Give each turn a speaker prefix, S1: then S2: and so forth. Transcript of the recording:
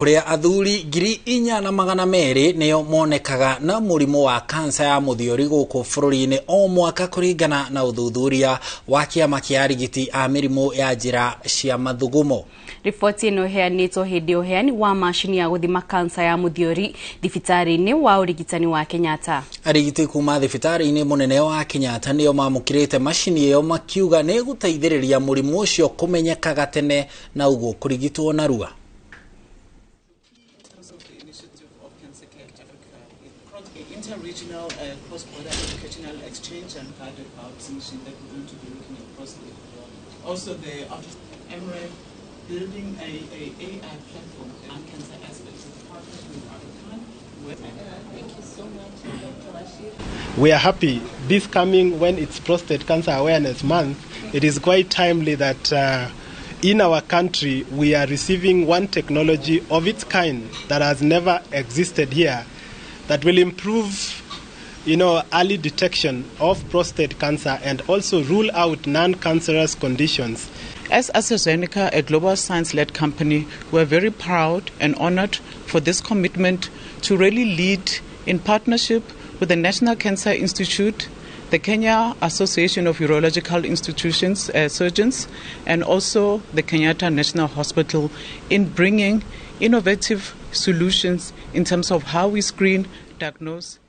S1: Kũrĩa athuri 4200 nĩo monekaga na mũrimũ wa kansa ya mũthiori gũkũ bũrũri-inĩ o mwaka, kũringana na ũthuthuria wa kĩama kĩa arigiti a mĩrimũ ya njĩra cia mathugumo.
S2: Riboti ĩno ĩheanĩtwo hĩndĩ ya ũheani wa macini ya gũthima kansa ya mũthiori thibitarĩ-inĩ wa ũrigitani wa Kenyatta.
S1: Arigiti kuma thibitarĩ-inĩ mũnene wa Kenyatta nĩo mamũkĩrĩte macini ĩyo, makiuga nĩ ĩgũteithĩrĩria mũrimũ ũcio kũmenyekaga tene na ũguo kũrigitwo narua.
S3: Interregional cross-border educational exchange and guided biopsy machine that we're going to be looking at possibly. Also, the office MREF building a AI platform on cancer aspects with partners with Aga Khan.
S4: Thank you so much, Dr. Rashid.
S5: We are happy this coming when it's Prostate Cancer Awareness Month. It is quite timely that in our country we are receiving one technology of its kind that has never existed here that will improve early detection of prostate cancer and also rule out non-cancerous conditions.
S3: As AstraZeneca, a global science-led company, we are very proud and honored for this commitment to really lead in partnership with the National Cancer Institute, the Kenya Association of Urological Institutions, Surgeons, and also the Kenyatta National Hospital in bringing innovative solutions in terms of how we screen, diagnose,